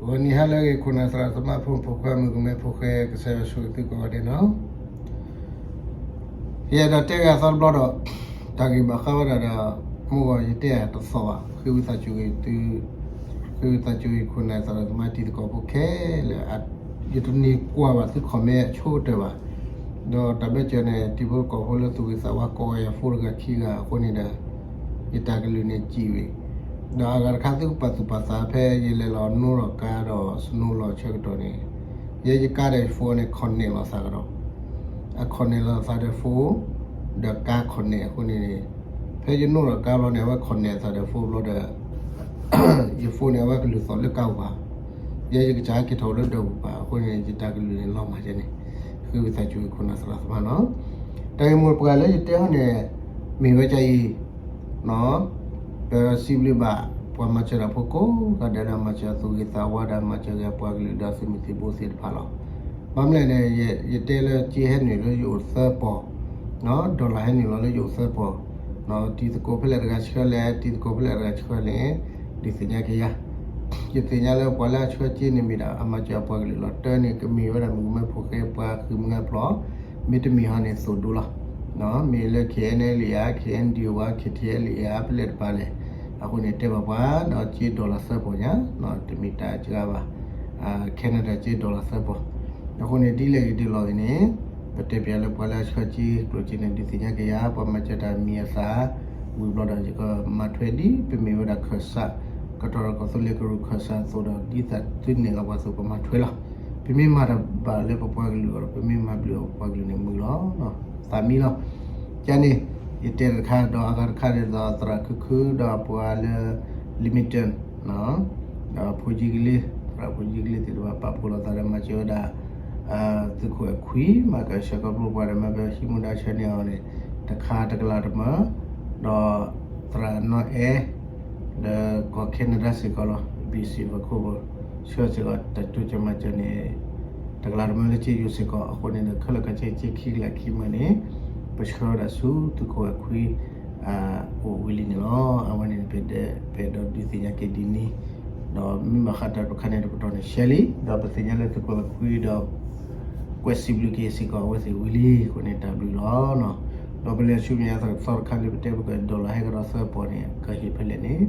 ဂီၤနံၤဟါလၢအဂ့ၤ ခိၣ်နၢ်သရၣ်သမါဖိမုၣ်ဖိခွါ မုၣ်ကမဲဖိဃဲ ကစၢ်ယွၤဆိၣ်ဂ့ၤသုကိးဂၤဒဲးနီၤ. ယအဲၣ်ဒိးတဲဂ့ၤအသီတဘျီဒီး တၢ်ဂ့ၢ်ဘၣ်ဃးဝဲဒၣ်ဒီး မုၢ်ဂီၤယတဲတသီၣ်ဘၣ် ဃ့ဝံသးစူၤဂ့ၤသု ဃ့ဝံသးစူၤဂ့ၤ ခိၣ်နၢ်သရၣ်သမါတံၤသကိးဖိခဲလၢာ် ယတန့ၢ်ကွၢ်ဘၣ်သု comment အဆိကတၢၢ်ဘၣ် ဒီးတၢ်ဘၢၣ်စၢၤန့ၣ် တံၤဖိသကိးဖိလၢသူၣ်ဂ့ၤသးဝါကိးဂၤ ယၤဖိတဂၤခံဂၤအဃိန့ၣ်ဒီး ယတၢ်ကလုၢ်န့ၣ်စံးဝံၤ ဒီးအဂၤတခါသုကပာ်သူၣ်ပာ်သးဖဲ ယလဲၤလီၤနိဒီးကါဒီး snow လီၤဆၢကတီၢ်န့ၣ် ယဲယကါဒီးယဖိန့ၣ် connect လီၤသးကဒီး အ connect လီၤသးဒီးဖိ ဒီးကါ connect အဃိန့ၣ် ဖဲယနိဒီးကါဘျီန့ၣ် အဝဲ connect သးဒီးဖိဘျီဒီး ယဖိန့ၣ် အဝဲကလုၢ်သီၣ်လၢကါပူၤဘၣ် ယဲယကစၢ်က့ၤထီၣ်လၢဒၢးပူၤဘၣ် အဃိန့ၣ် ယတၢ်ကလုၢ်န့ၣ်လီၤမၢ်ကဲန့ၣ် ဃ့ဝံသးစူၤဂ့ၤခိၣ်နၢ်သရၣ်သမါနီၤ တၢ်ဂ့ၢ်မိၢ်ပှၢ်လၢယတဲဟီန့ၣ် မ့ၢ်ဝဲဒ်အံၤ ပစံးဘျုးဘၣ် ပှၤမၤစၢၤတၢ်ဖိကိးဂၤဒဲးလၢ မၤစၢၤသူၣ်ဂ့ၤသးဝါဒီး မၤစၢၤဂ့ၤပှၤကလုာ်ဒီးသုးမုၢ်သံၣ်ဘိသ့ၣ်တဖၣ်လီၤ. ဘၣ်မနုၤလဲၣ်န့ၣ် ယတဲလၢစ့ဟဲနုာ်လၢယအိၣ်သၢပီၢ်, dollar ဟဲနုာ်လီၤလၢယအိၣ်သၢပီၢ်, တံၤသကိးဖဲလဲၣ်တဂၤဆှၢလဲၣ်, တံၤသကိးဖဲလဲၣ်တဂၤဆှၢလဲၣ်, ဒုးသ့ၣ်ညါက့ၤယၤ ယသ့ၣ်ညါလၢပှၤလၢအဆှၢစ့န့ၣ်မ့ၢ်ဒၣ် အမၤစၢၤအပှၤကလုာ်လီၤ. တၢ်န့ၣ်ကမ့ၢ်ဝဲဒၣ်မုၣ်ကမဲဖိဃဲပှၤဃုမုၢ်ဂၤဖျီၣ်, မ့တမ့ၢ်ဟီန့ၣ်သိၣ်ဒိလီၤ. မ့ၢ်လၢ KNLA ဧါ, KNDO ဧါ, KTLA ဧါ, ဖဲလဲၣ်တပၤလဲၣ်. အဃိန့ၣ်တဲဘၣ်ပှၤ ဒီးစ့ dollar သၢပီၢ်ညါ, တမ့ၢ်တၢ်စှၤဘၣ် Canada စ့ dollar သၢပီၢ်. အဃိန့ၣ် ဒ်လဲၣ်ဂ့ၤဒ်လဲၣ်ဂ့ၤန့ၣ် ပတဲပၠးလၢပှၤလၢအဆှၢစ့ကျိၣ်စ့န့ၣ် ဒုးသ့ၣ်ညါက့ၤယၤ ပှၤမၤစၢၤတၢ်မံၤအသၣ် ဝံၤဘျီဒီး ယကမၤထွဲဒ်ပမ့ၢ်ဝဲဒၣ်ခၢၣ်စး ကတီၢ်ဒီးကီၢ်သူလ့ၤကရူၢ်ခၢၣ်စးအသိးဒီး ဒ်သိးသုနဲၣ်လီၤပှၤအသိး ပမၤထွဲလီၤ. ပမ့ၢ်မၤတၢ်ဘၣ်လၢပပှၤကလုာ်အီၤဒီး ပမ့ၢ်မၤဘျုးအီၤပပှၤကလုာ်န့ၣ်မုာ်လီၤ. သးမံလီၤ. ကန့ၣ် ယတဲတခါ ဒီးအဂၤတခါန့ၣ်ဒီး သရၣ်ခုခုဒီးပှၤလၢ Leamington ဒီးဖိကၠံကလ့, သရၣ်ဖိကၠံကလ့သ့ၣ်တဖၣ် ပာ်ဖှိၣ်လိာ်သးဒီးမၤစၢၤဝဲဒၣ် သုးခိၣ်အဲၣ်ခွံ မၤကဆှၢခီဖျိပှၤဒီး မ့ၢ်ပဟံးမူဒါဆှၢန့ၢ်အီၤန့ၣ် တခါတကလးတမၢ, ဒီးသရၣ်နီၢ်အဲၣ် လၢကီၢ် Canada စ့ၢ်ကီးလီၤ, BC Vancouver ဆှၢစ့ၢ်ကီး တၢ်တိစၢၤမၤစၢၤန့ၣ် တကလးတမၢလၢစ့ယိၤစ့ၢ်ကီး. အဃိန့ၣ်ဒီး ခဲလၢာ်ခဲဆ့စ့ခံကလးခံမၢန့ၣ် ပဆှၢဝဲဒၣ်ဆူသုးခိၣ်အဲၣ်ခွံ အိၣ်ဝံၤလံန့ၣ်လီၤ. အဝဲန့ၣ် ပ ပအဲၣ်ဒိးဒုးသ့ၣ်ညါက့ၤဒ်န့ၣ်, ဒီးမ့ၢ်ဘၣ်ဃးတၢ်တခါန့ၣ်တကတီၢ်န့ၣ် ရှဲလံ, ဒီးပသ့ၣ်ညါလၢသုးခိၣ်အဲၣ်ခွံဒီး ကွဲးစံးဘျုးက့ၤစ့ၢ်ကီးအဝဲသ့ၣ်ဝံၤလံ, အဃိန့ၣ်တၢ်ဘျုးလီၤ. ဒီးပလဲၤဆူမဲာ်ညါသီတခါလၢပတဲပက dollar ဟဲကဒီးသၢပီၢ်န့ၣ် ကဟ့ၣ်ဖဲလဲၣ်န့ၣ်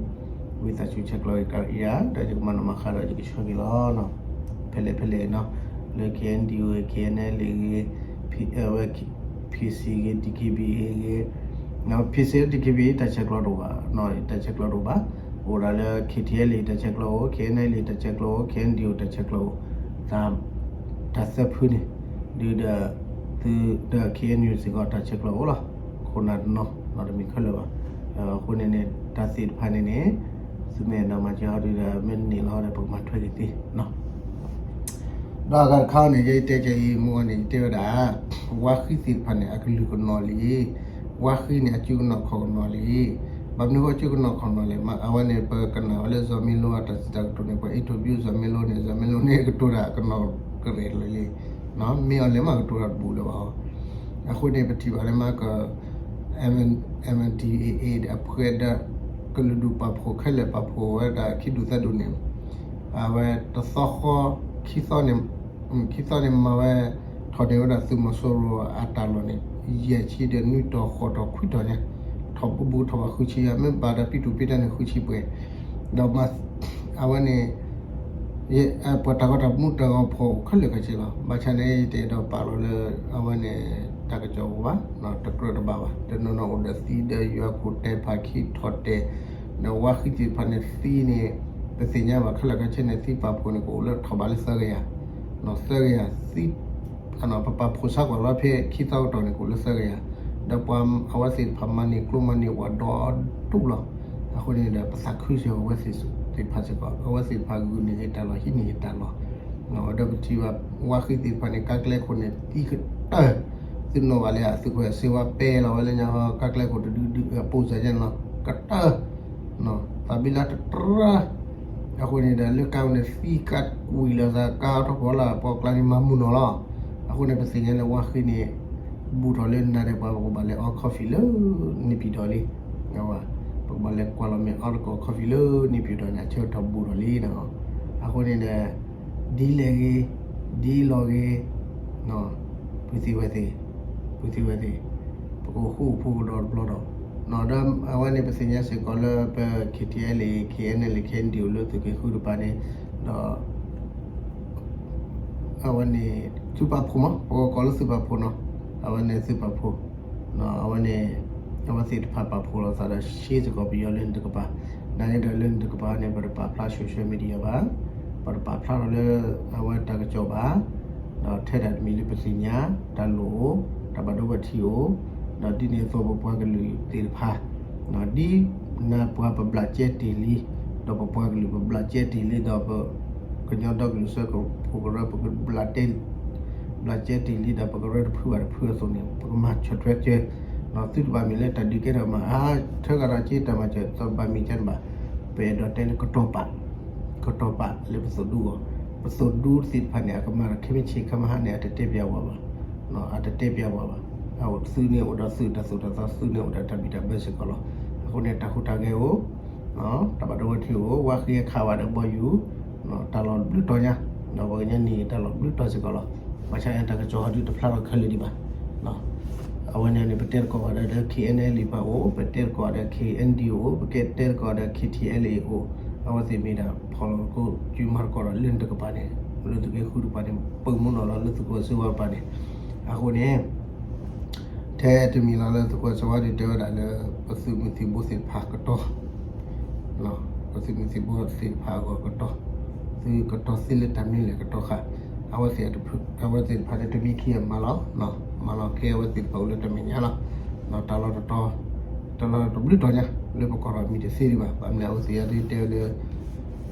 ဝံသးစူၤဆဲးကျိးက့ၤယၤ ဒီးယကမၤနီၣ်မၤဃါဒီးယကဆှၢက့ၤလီၤ. ဖဲလဲၣ်ဖဲလဲၣ်နီၤ, လၢ KNDO ဂ့ၤ KNLA ဂ့ၤ ဝဲ PC ဂ့ၤ DKBA ဂ့ၤ, PC လၢ DKBA တၢ်ဆဲးကျိးတအိၣ်ဘၣ်, တၢ်ဆဲးကျိးတအိၣ်ဘၣ်, အိၣ်ဒၣ်လၢ KTLA တၢ်ဆဲးကျိးအိၣ်, KNLA တၢ်ဆဲးကျိးအိၣ်, KNDO တၢ်ဆဲးကျိးအိၣ်, တၢ်သၢဖုန့ၣ် ဒုးဒီး သုဒီး KNU စ့ၢ်ကီးတၢ်ဆဲးကျိးအိၣ်လီၤ. ခိၣ်နၢ်တနီၤ နီတမံၤခဲလၢာ်ဘၣ်. အဃိန့ၣ်န့ၣ် တၢ်သ့ၣ်တဖၣ်န့ၣ်န့ၣ် သုမ့ၢ်အဲၣ်ဒိးမၤစၢၤဟီဒုးဒီး မ့ၢ်န့ၢ်လီၤဟီဒီး ပကမၤထွဲက့ၤသ့နီၤ. ဒီးအဂၤတခါန့ၣ် ယတဲကဲအံၤ မုၢ်ဂီၤန့ၣ် ယတဲဝဲဒၣ် ဝါဃံသ့ၣ်တဖၣ်န့ၣ် အကလုာ်ကနီၤလံ, ဝါဃံန့ၣ် အစုကနီၤခီၣ်ကနီၤလံ. ဘၣ်မနုၤဃိအစုကနီၤခီၣ်ကနီၤလဲၣ်, အဝဲန့ၣ် ပကနၣ်ဝဲလၢ ဇီၤမ့လိအတၢ်စံးတၢ်ကတိၤန့ၣ် ပှၤ interview ဇီၤမ့လိန့ၣ် ဇီၤမ့လိန့ၣ် ကတိၤတၢ်ကနီၤကရဲၣ်လၢာ်လံ, မ့ၢ်အီၤလဲၣ်မးကတိၤတၢ်တဘူၣ်လၢၤဘၣ်အီၤ. အဃိန့ၣ် ပထံၣ်ဘၣ်လၢမးက MNDAA အဖှဲဒီး ကလုာ်ဒူၣ်ပာ်ဖှိၣ်ခဲလၢာ်ပာ်ဖှိၣ်ဝဲဒၣ်ခံဒူၣ်သၢဒူၣ်န့ၣ် အဝဲတသီဃီ ခံသီန့ၣ် ခံသီန့ၣ်မၤဝဲ ထီၣ်န့ၢ်ဝဲဒၣ်သုးမီၤစိရိၤအတၢ်လီၢ်န့ၣ် ယဲၢ်ဆံဒီးနွံတီၤဃိးတီၤခွံတီၤညါ ထီၣ်ဘူးဘူးထီၣ်ဘၣ်ဃုဆံယါ မ့ၢ်ဘၣ်ဒီးပံတူၢ်ပံတၢန့ၣ်ဃုဆံပှဲၤ ဒီးမၤ အဝဲန့ၣ် ပှၤတၢ်ဂီၤတၢ်မူတၢ်ဂီၤဖီၣ်အိၣ်ခဲလၢာ်ခဲဆ့လီၤ. ဘၣ်ဆၣ်န့ၣ် ယတအဲၣ်ဒိးပာ်လီၤလၢ အဝဲန့ၣ် တၢ်ကစီၣ်အိၣ်ဘၣ် တကြၢးတဘၣ်ဘၣ် တနီၤနီၤအိၣ်ဒီးသံဒီးယွၤခိၣ်တဲာ်ဖးခံထီၣ်တဲာ် ဒီးဝါဃံသ့ၣ်တဖၣ်န့ၣ်သံန့ၣ် ပသ့ၣ်ညါဘၣ်ခဲလၢာ်ခဲဆ့န့ၣ် သံပာ်ဖှိၣ်န့ၣ် ကအိၣ်လၢထီၣ်ဘးလၢသၢကယၤ သၢကယၤသံ ပပာ်ဖှိၣ်ဆါကွၢ်လီၤဖဲခံသီကတီၢ်န့ၣ် ကအိၣ်လၢသၢကယၤ ဒီးပှၤအဝဲသ့ၣ်တဖၣ်မၤန့ၢ်ကျိမၤန့ၢ်ဝးဒီဒူၣ်လီၤ. အဃိန့ၣ်ဒီး ပသးခုစၢၤအဝဲသ့ၣ်တဖၣ်စ့ၢ်ကီး အဝဲသ့ၣ်တဖၣ်ဂုာ်န့ၢ်က့ၤတၢ်လီၢ်ဟံးန့ၢ်က့ၤတၢ်လီၢ် ဒီးပထံၣ်ဘၣ် ဝါဃံသ့ၣ်တဖၣ်န့ၣ် ကါကျဲခိၣ်န့ၣ် သံကတၢၢ် သုနီၣ်ဘၣ်လၢ သုးခိၣ်စ့ဝါပဲလီၤဝဲလၢညါ ကါကျဲခိၣ်တဒုဒု ပိစၢ်ညါန့ၣ်လီၤ ကတၢၢ် သးဘံလၢတတြၢ အဃိန့ၣ်ဒီး လၢကါဝဲန့ၣ် သံကါကွံာ်လီၤသး ကါထီၣ်ဖီလာ် ပှၤကျါန့ၣ် မၤမုၢ်နီၢ်လီၤ. အဃိန့ၣ် ပသ့ၣ်ညါလၢဝါဃံန့ၣ် ဘူးထီၣ်လၢနၤဒီးပှၤ ပကဘၣ်လဲၤအီ coffee လၢ န့ၣ်ပၠံၤဒီးလံ ပကဘၣ်လဲၤကွၢ်လီၤမ့ၢ်အီတကိး coffee လၢ န့ၣ်ပၠံၤဒီးန့ၣ် အဆၢကတီၢ်ဘူးထီၣ်လံနီၤ. အဃိန့ၣ်ဒီး ဒ်လဲၣ်ဂ့ၤ, ဒ်လီၤဂ့ၤ, ပုၢ်သ့ၣ်ဝဲၢ်သ့ၣ်, ပုၢ်သ့ၣ်ဝဲၢ်သ့ၣ်, ပကအိၣ်ဃူအိၣ်ဖိးကဒီးတဘျီဒီး, ဒီးအဝဲန့ၣ် ပသ့ၣ်ညါစ့ၢ်ကီးလၢပ KTLA KNLA KNDO လၢသုးက့ဃုတကပၤန့ၣ်, ဒီး အဝဲန့ၣ် သုးပာ်ဖှိၣ်မး, ပကကိးလၢသုးပာ်ဖှိၣ်နီၤ, အဝဲန့ၣ်သုးပာ်ဖှိၣ်, အဝဲန့ၣ် အဝဲသ့ၣ်တဖၣ်ပာ်ဖှိၣ်လိာ်သးဒီး share စ့ၢ်ကီးပယီၤလၢန့ၣ်တကပၤ, နာ်က့ဒီးလၢန့ၣ်တကပၤန့ၣ် ပတပာ်ဖျါ social media ဘၣ်, ပတပာ်ဖျါထီၣ်လၢ အဝဲတၢ်ကစီၣ်ဘၣ်, ဒီးထဲဒၣ်တမံၤလၢပသ့ၣ်ညါ တၢ်လိၣ်အိၣ်, တၢ်ဘၣ်ဒိဘၣ်ထံးအိၣ်, ဒီးဒ်န့ၣ်အသိးပပှၤကလုာ်သ့ၣ်တဖၣ် ဒ်နၤပှၤပဘျးကဲတ့ၢ်လံ, ဒီးပပှၤကလုာ်ပဘျးကဲတ့ၢ်လံ, ဒီးပကညီဒီကလုာ်စၢဖှိၣ်ကရၢ ပကဘျးတဲ ဘျးကဲတ့ၢ်လံဒီး ပကရၢတဖုဘၣ်တဖုအသိးန့ၣ် ပကမၤဆီၣ်ထွဲကဲ, သုတဘၣ်မ့ၢ်လၢတၢ်ဒုးကဲထီၣ်မး အါ ထၢဂၤဒီးက့တၢ်မၤစၢၤ တဘၣ်မ့ၢ်ကဲန့ၣ်ဘၣ်, ပအဲၣ်ဒိးတဲလၢကတီၤပာ်, ကတီၤပာ်လၢပသိၣ်ဒူအဂီၢ်, ပသိၣ်ဒူသ့ၣ်တဖၣ်န့ၣ် အကမၤဒီးခဲမုၢ်ဆ့ၣ်ခါမဟါန့ၣ် အတတဲပျးဝဲဘၣ်, အတတဲပျးဝဲဘၣ်, အသုးန့ၣ်အိၣ်ဒီးသုးတၢ်သိၣ်တၢ်သီ သုးန့ၣ်အိၣ်ဒီးတၢ်ဘံၣ်တၢ်ဘၢစ့ၢ်ကီးလီၤ. အဃိန့ၣ် တၢ်ဟူးတၢ်ဂဲၤအိၣ် တၢ်ဘၣ်ဒိဘၣ်ထံးအိၣ် ဝါဃံအခးဝးဒီးဘီယူၤ, တၢ်လီၢ်ဘျုးတီၤညါ, ဒီးပှၤကညီနံၤတၢ်လီၢ်ဘျုးတီၤစ့ၢ်ကီးလီၤ. ဘၣ်ဆၣ်န့ၣ်တၢ်ကစီၣ်ဟီဒုတဖျါထီၣ်ခဲလၢာ်ဒံးဘၣ်. အဝဲန့ၣ်န့ၣ် ပတဲသကိးဘၣ်ဒီး KNLA ပှၤအိၣ်, ပတဲသကိးဒီး KNDO အိၣ်, ပကတဲသကိးဒီး KTLA အိၣ်, အဝဲသ့ၣ်မ့ၢ်ဒၣ်ဖီၣ်လီၤသကိးစုမၤသကိးဒီးလၢန့ၣ်တကပၤန့ၣ်, လၢသုးက့ဃုတကပၤန့ၣ် ပမူနီၣ်လီၤလၢသုးခိၣ်စၢဝါတကပၤန့ၣ်, အဃိန့ၣ် ထဲတမံၤလီၤလၢသုးခိၣ်စၢဝါဒုးတဲဝဲဒၣ်လၢ ပသုးမုၢ်သံၣ်ဘိသ့ၣ်တဖၣ်ကတီၤ, ပသုးမုၢ်သံၣ်ဘိသ့ၣ်တဖၣ်အဂီၢ်ကတီၤ, သုကတီၤသ့လၢတၢ်မနုၤလဲၣ်ကတီၤဃာ်, အဝဲသ့ၣ်တဖၣ်, အဝဲသ့ၣ်တဖၣ်န့ၣ်တမံၤခံဂၤမၤလီၤ, မၤလီၤခဲအဝဲသ့ၣ်တဖၣ်အိၣ်လၢတၢ်မဲာ်ညါလီၤ. တၢ်လီၢ်တတီၤ, တၢ်လီၢ်တဘျုးတီၤညါ လၢပကိးထီၣ်မံၤတသ့ဒံးဘၣ်, ဘၣ်မနုၤအဝဲသ့ၣ်အံၤဒုးတဲဝဲလၢ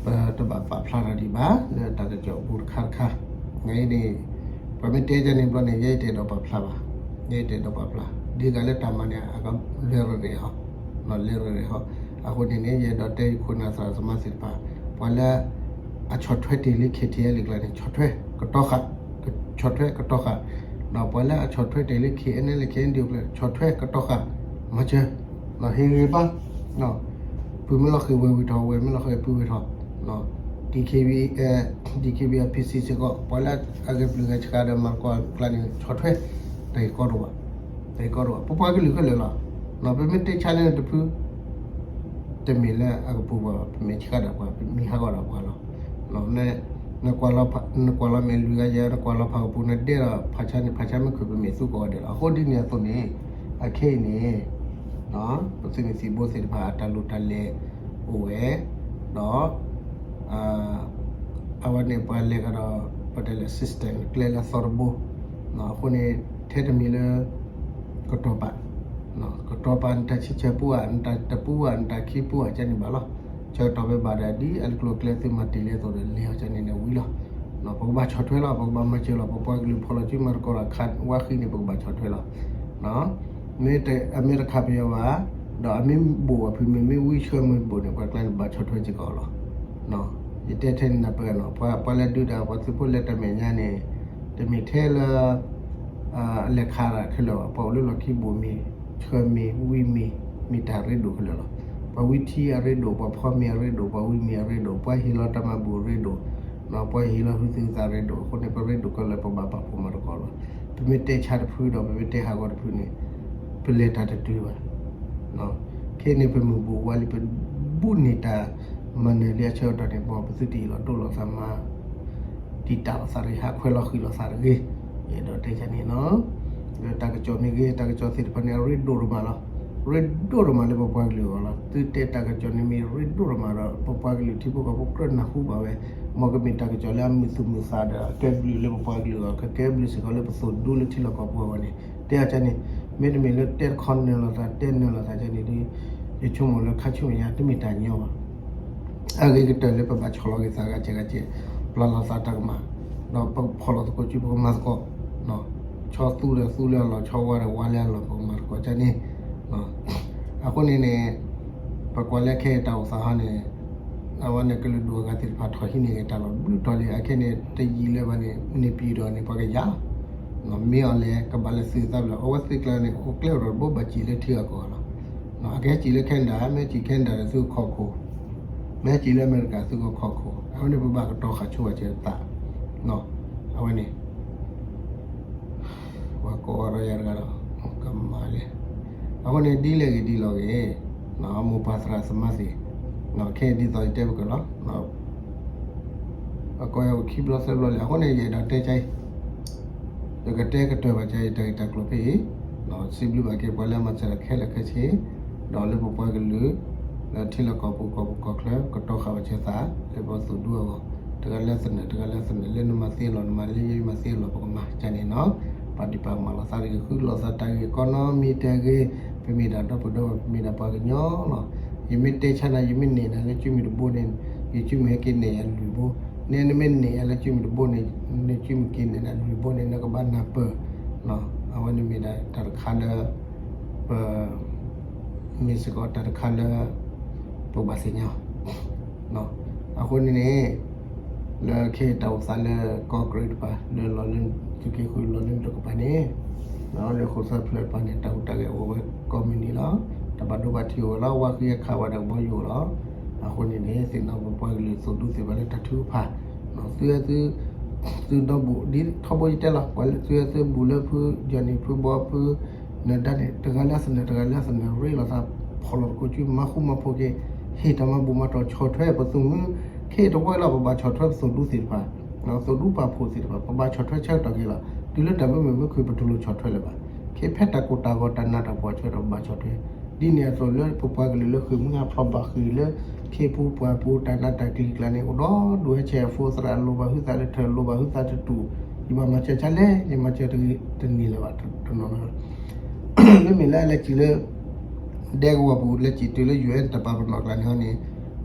ပတဘၣ်ပာ်ဖျါထီၣ်ဒံးဘၣ် လၢတၢ်ကစီၣ်ပူၤတခါတခါ, နအံၤန့ၣ် ပှၤမ့ၢ်တဲဒ်န့ၣ်ဘျီန့ၣ် ယဲယတအဲၣ်ဒိးပာ်ဖျါဘၣ်, ယဲယတအဲၣ်ဒိးပာ်ဖျါ, ဒ်ဂၤလၢတၢ်မၤန့ၣ် အကလဲၤရရ့ၣ်ဟီ, လဲၤရရ့ၣ်ဟီ, အဃိန့ၣ်န့ၣ် ယအဲၣ်ဒိးတဲယခိၣ်နၢ်သရၣ်သမါသ့ၣ်တဖၣ်, ပှၤလၢ အဆီၣ်ထွဲတ့ၢ်လံ KTLA ကျါန့ၣ် ဆီၣ်ထွဲကတီၤဃာ်, ဆီၣ်ထွဲကတီၤဃာ်, ဒီးပှၤလၢအဆီၣ်ထွဲတ့ၢ်လံ KNLA KNDO ကျါ ဆီၣ်ထွဲကတီၤဃာ်, မၤစၢၤ, ဟ့ၣ်ဂ့ၤပၢ်, ပုၢ်မ့ၢ်လီၤဃံၤဝဲၤဝံၤထီၣ် ဝဲၤမ့ၢ်လီၤဃံၤပုၢ်ဝဲၤထီၣ်, DKB, DKBA PC စ့ၢ်ကီး ပှၤလၢအဂဲၤပျုၢ်ဂဲၤဆှးဒီးမၤသကိးကျါန့ၣ် ဆီၣ်ထွဲ, တၢ်ဂ့ၢ်ကီတအိၣ်ဘၣ်, တၢ်ဂ့ၢ်ကီတအိၣ်ဘၣ် ပပှၤကလုာ်ခဲလၢာ်လီၤ, ပမ့ၢ်တဲဆါလၢတဖု တမ့ၢ်လၢအကပူၤဘၣ် ပမ့ၢ်ဆှၢဒၣ်ပှၤ ပမ့ၢ်ဟးဂီၤဒၣ်ပှၤလီၤ. နကွၢ်လီၤမ့ၢ်လွံၢ်ဂၤယဲ နကွၢ်လီၤဖးကပူၤ နဒဲဒီးဖးဆါန့ၣ် ဖးဆါမ့ၢ်ခုၣ် ပမ့ၢ်သူကီၢ်ဂၤဒဲးလီၤ. အဃိဒ်န့ၣ်အသိးန့ၣ် အခဲအံၤန့ၣ် ပသုးမုၢ်သံၣ်ဘိသ့ၣ်တဖၣ် အတၢ်လိၣ်တၢ်လဲၤအိၣ်ဝဲ, ဒီး အဝဲန့ၣ်ပှၤလဲၤကဒီး ပတဲလၢ system ကျဲလၢအသီတဘိ, အဃိန့ၣ် ထဲတမံၤလၢ ကတီၤပာ်, ကတီၤပာ် နတၢ်ဆံဆဲၣ်ပူဧါ နတၢ်တပူဧါ နတၢ်ခံပူဧါ ကန့ၣ်ဘၣ်လီၤ. ဆၢကတီၢ်ဖဲဘၣ်ဒီး ဒ်အကျိၤအကျဲသုမၤတ့ၢ်လံအသိးဒီး လဲၤအီၤကန့ၣ်န့ၣ်ဝံၤလီၤ. ပကဘၣ်ဆီၣ်ထွဲလီၤ ပကဘၣ်မၤစၢၤလီၤ ပပှၤကလုာ်ဖီၣ်လီၤစုမၤသကိးဒီးခးဝါဃံန့ၣ် ပကဘၣ်ဆီၣ်ထွဲလီၤ. မ့ၢ်တ, အမ့ၢ်တခးပယီၤဘၣ်, ဒီးအမ့ၢ်ဘိၣ်အဖုမ့ၢ် မ့ၢ်ဝံဆှၢမ့ၢ်ဘိၣ်န့ၣ် ပှၤကျါန့ၣ်ဘၣ်ဆီၣ်ထွဲစ့ၢ်ကီးလီၤ. ယတဲထဲန့ၣ်နၢ်ပၢၢ်နီၤ ပှၤ, ပှၤလဲၤဒုးတၢ် ပှၤသုးဖိလဲၤတၢ်မဲာ်ညါန့ၣ် တမ့ၢ်ထဲလၢ အလဲၤခးတၢ်ခဲလၢာ်ဘၣ်, ပှၤအိၣ်လၢလီၢ်ခံဘိၣ်မ့ၢ်, ဆှၢမ့ၢ်, ဝံမ့ၢ်, မ့ၢ်တၢ်ရ့ဒိၣ်ခဲလၢာ်လီၤ. ပှၤဝံထံအရ့ဒိၣ်, ပှၤဖီမ့ၤအရ့ဒိၣ်, ပှၤဝံမ့ၤအရ့ဒိၣ်, ပှၤဟ့ၣ်လီၤတၢ်မၤဘူၣ်အရ့ဒိၣ်, ပှၤဟ့ၣ်လီၤဟုသူၣ်သးရ့ဒိၣ်, အဃိန့ၣ် ပရ့ဒိၣ်ကလၢာ် ပဘၣ်ပာ်ဖှိၣ်မၤသကိးလီၤ. ပမ့ၢ်တဲဆါတဖုဒီး ပမ့ၢ်တဲဟးဂီၤတဖုန့ၣ် ပလဲၤတၢ်တတုၤဘၣ်. ခဲအံၤန့ၣ် ပမုၢ်ဘူၣ်ဝါလံ ပဘူၣ်န့ၢ်တၢ်မၤနၢၤလံအဆၢကတီၢ်န့ၣ် မ်ပသုတအ့ၣ်လိာ်ဒိၣ်လိာ်သးမၤ တံာ်တာ်လိာ်သးတဂ့ၤ, ဟးခွဲးလီၤဃံၤလိာ်သးတဂ့ၤ. ယအဲၣ်ဒိးတဲဒ်န့ၣ်လီၤ. လၢတၢ်ကစီၣ်မ့ၢ်ဂ့ၤ တၢ်ကစီၣ်သ့ၣ်တဖၣ်န့ၣ် အရ့ဒိၣ်ဒိၣ်မးလီၤ. ရ့ဒိၣ်ဒိၣ်မးလၢပပှၤကလုာ်အဂီၢ်လီၤ. သုတဲတၢ်ကစီၣ်န့ၣ်မ့ၢ်ရ့ဒိၣ်ဒိၣ်မးဒီး ပပှၤကလုာ်ထံဖိကီၢ်ဖိကြၢးနၢ်ဟူဘၣ်ဝဲ, မ်ကမ့ၢ်တၢ်ကစီၣ်လၢအမုာ်သူၣ်မုာ်သးဒီး အကဲဘျုးလၢပပှၤကလုာ်အဂီၢ် ကကဲဘျုးစ့ၢ်ကီးလၢပသိၣ်ဒူလၢထံလီၢ်ကီၢ်ပူၤအဂီၢ်န့ၣ် တဲအီၤဒ်န့ၣ်, မ့တမ့ၢ်လၢတဲတခီနၢၤလိာ်သး တဲနၢၤလိာ်သးဒ်န့ၣ်ဒီး ယဆိကမိၣ်လၢခါဆူမဲာ်ညါ တမ့ၢ်တၢ်ညီဘၣ်. အဂ့ၤကတၢၢ်လၢပဘၣ်ဆီၣ်လီၤက့ၤသးဂၤစဲးဂၤစဲး, ပျၢ်လီၤသးတၢ်ကမၣ်, ဒီးပဖီၣ်လီၤသကိးစု ပကမၤသကိး, ဆီသူလၢာ်သူလၢာ်အလီၢ်, ဆီဝါဒီးဝါလၢအလီၢ် ပကမၤသကိးဒ်န့ၣ်. အဃိန့ၣ်န့ၣ် ပကွၢ်လၢခဲအံၤတၢ်အိၣ်သးဟီန့ၣ် အဝဲန့ၣ်ကလုာ်ဒူၣ်အဂၤသ့ၣ်တဖၣ်ထီၣ်ဟံးန့ၢ်က့ၤတၢ်လီၢ်ဘျုးတီၤလံ. အခဲန့ၣ် တယံာ်လၢၤဘၣ်န့ၣ် န့ၣ်ပံၤဒီးန့ၣ် ပှၤကယၤလီၤ. မ့ၢ်အီၤလဲၣ် ကဘၣ်လဲၤသုးသးဘျီ အဝဲသ့ၣ်ကျါန့ၣ် အိၣ်ကျဲအိၣ်ထီၣ်တဘိ ဘၣ်စံၣ်လၢထံဂၤကီၢ်ဂၤလီၤ. အကဟဲစံၣ်လၢ Canada မ့ၢ်စံၣ် Canada ဒီးသုကခီၣ်ခိၣ်, မ့ၢ်ဟဲစံၣ်လၢအမဲရကၤ သုကခီၣ်ခိၣ်, အဝဲန့ၣ်ပဘၣ်ကတီၤဃာ်ဆိဝဲကဲသး, အဝဲန့ၣ် ပှၤကိးအီၤဒီးယၤတဂၤဒီး ကမၤလဲၣ်. အဃိန့ၣ် ဒ်လဲၣ်ဂ့ၤဒ်လဲၣ်ဂ့ၤ, မိၢ်ပၢ်သရၣ်သမါသ့ၣ်, ခဲအံၤဒ်သိးယတဲပကၢၢ်လီၤ, အကိးယၤအိၣ်ခံဘျီသၢဘျီလံ, အဃိန့ၣ် ယအဲၣ်ဒိးတဲကါအံၤ, ယကတဲကတၢၢ်ဘၣ်ကါအံၤ တၢ်ဂ့ၢ်တၢ်ကျိၤဖဲအံၤ, စံးဘျုးဘၣ်က့ၤပှၤလၢအမၤစၢၤတၢ်ခဲလၢာ်ခဲဆ့, ဒီးလၢပပှၤကလုာ် လၢထံလီၢ်ကီၢ်ပူၤကီၢ်ပူၤကီၢ်ချၢ ကတီၤဃာ်ဝဲကဲသး လၢပသုးဒူအဂီၢ်, တဂၤလၢသနၢၣ် တဂၤလၢသနၢၣ် လၢနမၤသ့အလီၢ် နမၤလၢယမၤသ့အလီၢ် ပကမၤကန့ၣ်နီၤ, ပာ်ဒံးပာ်ကမၣ်လိာ်သးတဂ့ၤ ဃုလိာ်သးတၢ်ဂ့ၢ်ကီနီမံၤတဂ့ၤ, ပမ့ၢ်ဒၣ်ဒီပုၢ်ဒီဝဲၢ် ပမ့ၢ်ဒၣ်ပှၤကညီလီၤ. ယမ့ၢ်တဲဆါနၤ ယမ့ၢ်နဲၣ်နၤလၢကုမုၢ်တဘိန့ၣ် ယကုမုၢ်ဟဲက့ၤနဲၣ်ယၤလွံၢ်ဘိ, နဲနမ့ၢ်နဲၣ်ယၤလၢကုမုၢ်တဘိန့ၣ် နကုမုၢ်က့ၤနဲၣ်နၤလွံၢ်ဘိန့ၣ် နကဘၣ်နၢ်ပၢၢ်, အဝဲန့ၣ်မ့ၢ်ဒၣ်တၢ်တခါလၢ ပ မ့ၢ်စ့ၢ်ကီးတၢ်တခါလၢ ပဘၣ်သ့ၣ်ညါ, အဃိန့ၣ်န့ၣ် လၢခဲအံၤတၢ်အိၣ်သးလၢကီၢ်ကရံၣ်တပၤ လၢလီၤလၢသုးက့ဃုလီၤလၢဒိၣ်ကပၤန့ၣ်, လၢဃိာ်သၢဖျၢၣ်တပၤန့ၣ် တၢ်ဟူးတၢ်ဂဲၤအိၣ်ဝဲကိးမုၢ်နံၤလီၤ. တၢ်ဘၣ်ဒိဘၣ်ထံးအိၣ်ဝဲလီၤ ဝါဃံအခးဝဲဒီးကဘီယူၤအိၣ်လီၤ. အဃိန့ၣ်န့ၣ် သ့ၣ်နီၣ်ပပှၤကလုာ်သုးဒူသ့ၣ်တဖၣ်လၢတၢ်ထုကဖၣ်, သုသု သုဒီဘူး ဒ်ထီဘိယတဲလီၤ ပှၤလၢသုသုဘူးလၢဖု ယီၢ်နံၣ်ဖုဘီဖု နဒါန့ၣ် တဂၤလၢအသနၢၣ် တဂၤလၢအသနၢၣ် ရ့လိာ်သး ဖီၣ်လီၤသကိးစု မၤဃူမၤဖိးက့ၤ ဟ့ၣ်တၢ်မၤဘူၣ်မၤတီၢ်ဆီၣ်ထွဲ ပသုးမုၢ်ခ့တဝဲလီၤ ပဘၣ်ဆီၣ်ထွဲပသုးဒူသ့ၣ်တဖၣ်, သုးဒူပာ်ဖှိၣ်သ့ၣ်တဖၣ် ပဘၣ်ဆီၣ်ထွဲဆၢကတီၢ်က့ၤလီၤ. တုၤလၢတၢ်မ့မ့ၢ်မ့ၢ်ခုၣ် ပတူၢ်လိာ်ဆီၣ်ထွဲလၢၤဘၣ်. ခဲဖဲတၢ်ကိၢ်တၢ်ဂီၤတၢ်နးတၢ်ဖှီၣ်ဆၢကတီၢ် ပဘၣ်ဆီၣ်ထွဲ. ဒ်န့ၣ်အသိးလၢပပှၤကလုာ်လၢဃ့ၢ်မှံဟးဖျိးဘၣ်ဃ့ၢ်လၢ ခ့ပူၤပှၢ်ပူၤ တၢ်နးတၢ်ကျံၤကျါန့ၣ် အိၣ်ဒီးဒိၣ်ဟဲဆဲးအဖိသရၣ် လိၣ်ဘၣ်ဟုသးတထၢၣ် လိၣ်ဘၣ်ဟုသးတတူၢ်, ယဘၣ်မၤစၢၤကါလဲၣ် ယမၤစၢၤတဂ့ၤတန့ၢ်လၢၤဘၣ်တနီၤနီၤ မ့မ့ၢ်လၢအလဲၤစံးလၢ ဒဲကဝီၤပူၤ လဲၤစံးတုၤလၢ ယူၢ်အဲၣ် တပာ်ပနီၣ်ကျါန့ၣ်ဟီန့ၣ်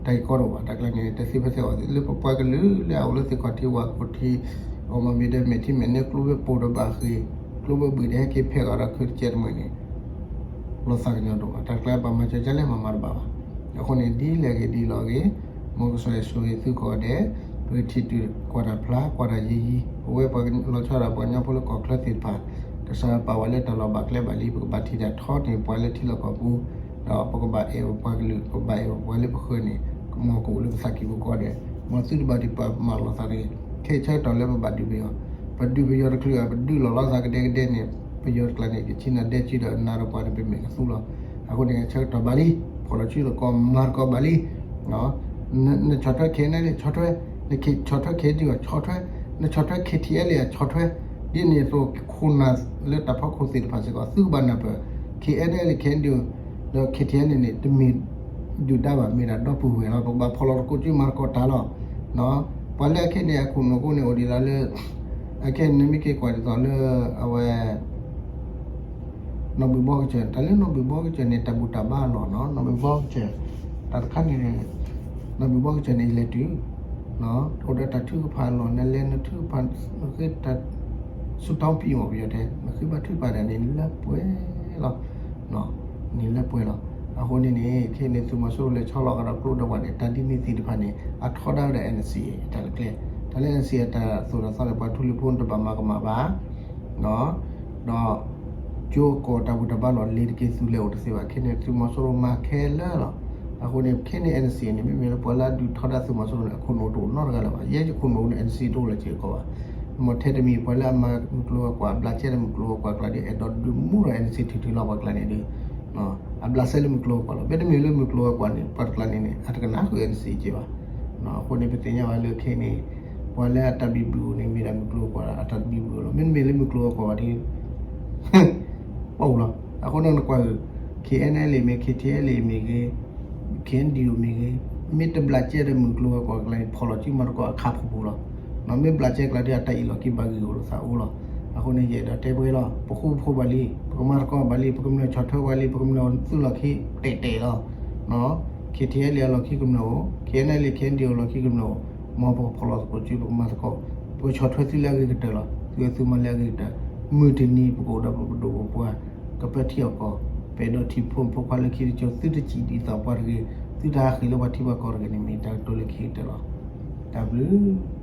တၢ်ဂ့ၢ်ကီတအိၣ်ဘၣ် တၢ်ကျါန့ၣ် တသ့ဖဲသ့အီၤ လၢပပှၤကလုာ်လၢအအိၣ်လၢသ့ၣ်ခီၣ်ထံးဝၣ်ခိၣ်ထံး အိၣ်မ့ၢ်မ့ၢ်ဒီးမဲာ်ထံမဲာ်နိ ကျိဝဲပိၢ်ဒီးဘၣ်ဃ့ၢ် ကျိဝဲဘှံးဒီးဟဲက့ၤဖဲးဂီၤဒီးခုတကဲတမှဲၤန့ၣ် လီၤသးကညီၤတအိၣ်ဘၣ် တၢ်ကျါဘၣ်မၤစၢၤကါလဲၣ်မၤမၤတဘၣ်ဘၣ်. အဃိန့ၣ် ဒ်လဲၣ်ဂ့ၤဒ်လဲၣ်ဂ့ၤ မ်ကစၢ်ယွၤဆိၣ်ဂ့ၤသုကိးဂၤဒဲး ပကထံၣ်တုၤကွၢ်တၢ်ဖျါ ကွၢ်တၢ်ယံၤယံၤ ပဝဲပှၤလီၤဆီဒၣ်ပှၤကညီဖိလၢကီၢ်ချၢသ့ၣ်တဖၣ် ကစၢ်ယွၤပာ်ဝဲလၢတၢ်လီၢ်ဘၣ်ကျဲဘၣ်လံ ပကဘၣ်ထံၣ်တၢ်ထီန့ၣ် ပှၤလၢထံလီၢ်ကီၢ်ပူၤ ဒီးပကဘၣ်အဲၣ်ပပှၤကလုာ် ပဘၣ်အဲၣ်ပပှၤလၢပဃၢၤန့ၣ် မ်ကအိၣ်လၢပသးကံၢ်ပူၤကိးဂၤဒဲး မ်သုတဘၣ်ဒံးပာ်မၤလိာ်သးတဂ့ၤ ခဲအံၤဆၢကတီၢ်လၢပဘၣ်ဒုးပယီၤ ပဒုးပယီၤတချုးဘၣ် ပဒုးလီၤလီၤသးကဒဲကဒဲန့ၣ် ပယီၤတကျါန့ၣ် ကဆ့နၤဒဲစုဒီးနၤဒီးပှၤန့ၣ် ပမဲာ်ကသူလီၤ. အဃိန့ၣ် ဆၢကတီၢ်ဘၣ်လံ ဖီၣ်လီၤစုသကိးမၤသကိးဘၣ်လံ နဆီၣ်ထွဲ ခဲအံၤန့ၣ် ဆီၣ်ထွဲ, နဆီၣ်ထွဲ ခဲအံၤဒံး ဆီၣ်ထွဲ, နဆီၣ်ထွဲ ခဲထံအဲလ့ ဆီၣ်ထွဲ, ဒ်န့ၣ်အသိးခိၣ်နၢ်လၢတၢ်ဖီခိၣ်သ့ၣ်တဖၣ်စ့ၢ်ကီး သုကဘၣ်နၢ်ပၢၢ် ခဲအံၤန့ၣ် ခဲအံၤဒံး ဒီး ခဲထံအဲလ့ န့ၣ် တမ့ၢ်ဒုၣ်ဒါဘၣ် မ့ၢ်ဒၣ်ဒီပုၢ်ဝဲၢ်လီၤ ပကဘၣ်ဖီၣ်လီၤသကိးစုမၤသကိးတၢ်လီၤ. ပှၤလၢအခဲန့ၣ် အခိၣ်နူာ်ခိၣ်န့ၣ် အိၣ်ဒံးလီၤလၢ အခဲန့ၣ်မ့ၢ်က့ၤကွၢ်ဒ်သိးလၢ အဝဲ နီၢ်ဘုၣ်ဘီကစၢၢ် တၢ်လၢနီၢ်ဘုၣ်ဘီကစၢၢ်န့ၣ် တၢ်ဘူၣ်တၢ်ဘါအလီၢ်နီၤ နီၢ်ဘုၣ်ဘီကစၢၢ် တၢ်တခါန့ၣ် နီၢ်ဘုၣ်ဘီကစၢၢ်န့ၣ် ယလဲၤတုၤ အိၣ်ဒီးတၢ်ထုကဖၣ်အလီၢ် နလဲၤနထုကဖၣ် နဃ့တၢ် ဆူၣ်ထီၣ်ပံၤမီၢ်ပယီၤတဲ နဃ့ဘါထုကဖၣ်ဒၣ်န့ၣ် နလၢပှဲၤလီၤ န့ၣ်လၢပှဲၤလီၤ. အဃိန့ၣ်န့ၣ် ခဲအံၤန့ၣ် သုးမီၤစိရိၤလဲၤဆီလီၤကဒီးကျိဒၢဝဲန့ၣ် တၢ်ဒ်န့ၣ်သ့ၣ်တဖၣ်န့ၣ် အထီဒါဝဲဒၣ် NCA အတၢ်လၢကျဲ တၢ်လၢ NCA အတၢ်သိၣ်တၢ်သီန့ၣ် ပှၤထူလံၤဖိန့ၣ်တဘၣ်မၤကမၣ်ဘၣ် ဒီး ကၠိအကီၢ်တၢ်ဘူၣ်တၢ်ဘါလီၢ်လ့ၤတက့ၢ် သုးလဲၤအိၣ်တသ့ဘၣ် ခဲန့ၣ် သုးမီၤစိရိၤမၤခဲလၢာ်လီၤ. အဃိန့ၣ် ခဲန့ၣ် NCA န့ၣ် မ့မ့ၢ်လၢပှၤလၢအဒုးထီဒါသုးမီၤစိရိၤန့ၣ် အခိၣ်နူာ်တအိၣ်နီတဂၤလၢၤဘၣ်. ယဲယခိၣ်နူာ်န့ၣ် NCA တအိၣ်လၢၤစ့ၢ်ကီးဘၣ်. မ်ထဲတမံၤပှၤလၢအမၤမုၢ်ကျိၤဝဲၤကွာ် အဘျးစဲဒီးမုၢ်ကျိၤဝဲၤကွာ်ကျါဒီး အဲၣ်ဒိးဒုးမူဒီး NCA ထုးထုးလီၤပှၤကျါန့ၣ်ဒီး အဘျးစဲလၢမုၢ်ကျိၤဝဲၤကွာ်လီၤ. မ့တမ့ၢ်လၢမုၢ်ကျိၤဝဲၤကွာ်န့ၣ် ပှၤတကျါန့ၣ်န့ၣ် အတကနၣ်ဃုာ် NCA က့ဘၣ်. အဃိန့ၣ် ပသ့ၣ်ညါဘၣ်လၢခဲအံၤန့ၣ် ပှၤလၢအတၢ်ဘံၣ်ဘုၣ်အိၣ်န့ၣ် မ့ၢ်ဒၣ်မုၢ်ကျိၤဝဲၤကွာ်လီၤ. အတၢ်ဘံၣ်ဘုၣ်အိၣ်လီၤ. မ့တမ့ၢ်လၢမုၢ်ကျိၤဝဲၤကွာ်ဘၣ်ဒီး ပအိၣ်လီၤ. အဃိန့ၣ်နကွၢ် KNLA မ့ၢ် KTLA မ့ၢ်ဂ့ၤ KNDO မ့ၢ်ဂ့ၤ မ့ၢ်တဘျးစဲဒီးမုၢ်ကျိၤဝဲၤကွာ်ကျါန့ၣ် ဖီၣ်လီၤစုမၤသကိးအခါဖူဖူလီၤ. မ့ၢ်ဘျးစဲကျါဒီး အတၢ်အ့ၣ်လိာ်က့ၤဘၣ်ဂ့ၢ်ဂီၢ်လိာ်သးအိၣ်လီၤ. အဃိန့ၣ် ယအဲၣ်ဒိးတဲပှဲၤလီၤ. ပဃူဖိဘၣ်လံ, ပကမၤသကိးဘၣ်လံ, ပကမျၢၢ်ဆီၣ်ထွဲဘၣ်လံ, ပကမျၢၢ်အိၣ်သုးလီၢ်ခံတဲာ်တဲာ်လီၤ. KTLA အလီၢ်ခံကမျၢၢ်အိၣ်, KNLA KNDO အလီၢ်ခံကမျၢၢ်အိၣ်, မ်ပကဖီၣ်လီၤသကိးစု ပကမၤသကိး, ပကဆီၣ်ထွဲသုလၢအဂ့ၤကတၢၢ်လီၤ. သုသုမၤလၢအဂ့ၤကတၢၢ်, မုၢ်တနံၤပကအိၣ်ဒီးပဒိၣ်ပပှၢ် ကပၢထံအီၣ်ကီၢ်, ပအဲၣ်ဒိးထံၣ်ဖိမုၣ်ဖိခွါလၢခံတကၠိ သုတစံၣ်ဒ်သိးပှၤတဂ့ၤ, သုတဟးဃ့ၢ်လၢပှၤထံပှၤကီၢ်တဂ့ၤန့ၣ် မ့ၢ်တၢ်ကတိၤလၢခံကတၢၢ်လီၤ. တၢ်ဘျုး